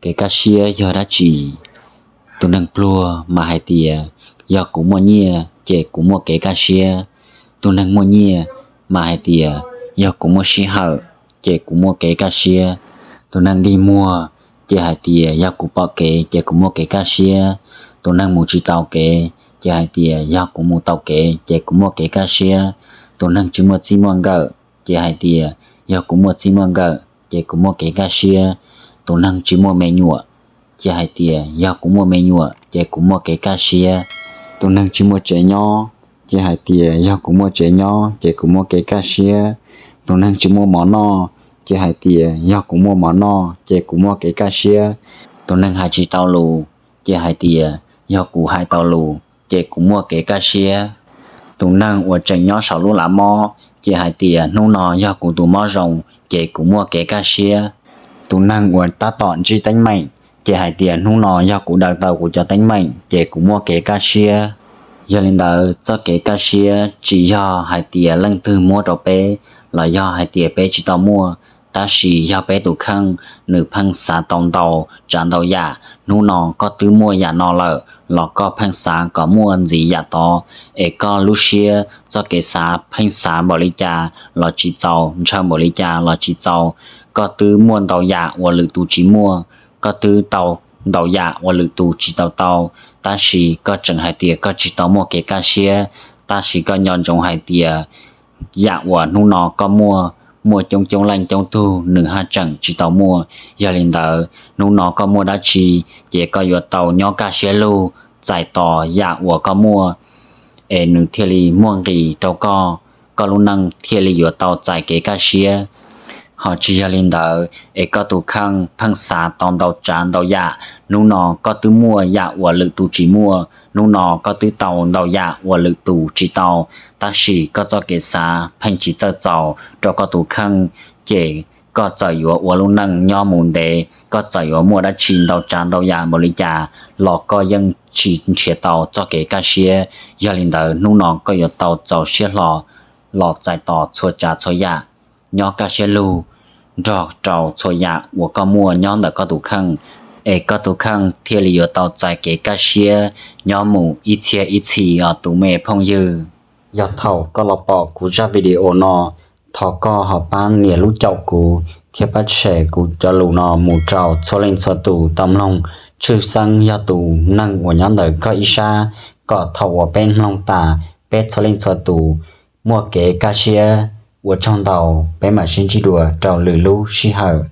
kev kaj siab yog dab tsi? Tus neeg pluag mas hais tias, yog kuv muaj nyiaj ces kuv muaj kev kaj siab. Tus neeg muaj nyiaj mas hais tias, yog kuv muaj sij hawm ces kuv muaj kev kaj siab. Tus neeg dig muag ces hais tias, yog kuv pom kev ces kuv muaj kev kaj siab. Tus neeg mus tsis tau kev ces hais tias, yog kuv mus tau kev ces kuv muaj kev kaj siab. Tus neeg tsis muaj txij muaj nkawm ces hais tias, yog kuv muaj txij muaj nkawm ces kuv muaj kev kaj siab. Tus neeg tsis muaj me nyuam ces hais tias, yog kuv muaj me nyuam ces kuv muaj kev kaj siab. Tus neeg tsis muaj tsev nyob ces hais tias, yog kuv muaj tsev nyob ces kuv muaj kev kaj siab. Tus neeg tsis muaj mov noj ces hais tias, yog kuv muaj mov noj ces kuv muaj kev kaj siab. Tus neeg hais tsis tau lus ces hais tias, yog kuv hais tau lus ces kuv muaj kev kaj siab. Tus neeg uas tseem nyob saum lub lav mob ces hais tias, hnub no yog kuv tus mob zoo ces kuv muaj kev kaj siab. Tus neeg uas tab tom ntsib teeb meem ces hais tias, hnub no yog kuv daws tau kuv cov teeb meem ces kuv muaj kev kaj siab. Yog li ntawd, txoj kev kaj siab tsis yog hais tias leej twg muab rau peb los yog hais tias peb tsis tau muaj, tab sis yog peb tus kheej nws pheej xav tau ntau tsav ntau yam. Hnub no koj twb muaj yam no lawm los koj pheej xav kom muaj ntxiv yam tod, es koj lub siab txoj kev xav pheej xav npaum li cas los tsis txaus, ntshaw npaum li cas los tsis txaus. Koj twb muaj ntau yam uas lwm tus tsis muaj, koj twb tau ntau yam uas lwm tus tsis tau tau, tab sis koj tseem hais tias koj tsis tau muaj kev kaj siab. Tab sis koj nco ntsoov hais tias yam uas hnub no koj muaj, muaj coob coob leej coob tug nws haj tseem tsis tau muaj. Yog li ntawd, hnub no koj muaj dab tsi ces koj yuav tau nyob kaj siab lug txais tos yam uas koj muaj, es nws thiaj li muaj nqis rau koj, koj lub neej thiaj li yuav tau txais kev kaj siab. Ho tsis yog li ntawd es koj tus kheej pheej xav tau ntau tsav ntau yam. Hnub no koj twb muaj yam uas lwm tus tsis muaj, hnub no koj twb tau ntau yam uas lwm tus tsis tau, tab sis koj txoj kev xav pheej tsis txawj txaus rau koj tus kheej, ces koj txawm yuav ua lub neej nyob mus ntev, koj txawm yuav muaj dab tsi ntau tsav ntau yam npaum li cas los koj yeej tsis nrhiav tau txoj kev kaj siab. Yog li ntawd, hnub no koj yuav tau txaus siab hlo los txais tos txhua tsav txhua yam, nyob kaj siab lug nrog rau txhua yam uas koj muaj nyob ntawm koj tus kheej, es koj tus kheej thiaj li yuav tau txais kev kaj siab nyob mus ib txhiab ib txhis os tus me phooj ywg. Yog thaum koj los pom kuv zaj video no, thov koj ho pab nias lub caum kuv thiab pab share kuv cov lus no mus rau txhua leej txhua tus tau mloog, tshwj xeeb yog tus neeg uas nyob ntawm koj ib sab, kom thaum uas peb mloog tas, peb txhua leej txhua tus muaj kev kaj siab. Ua tsaug ntau, peb mam sib ntsib dua rau lwm lub sij hawm.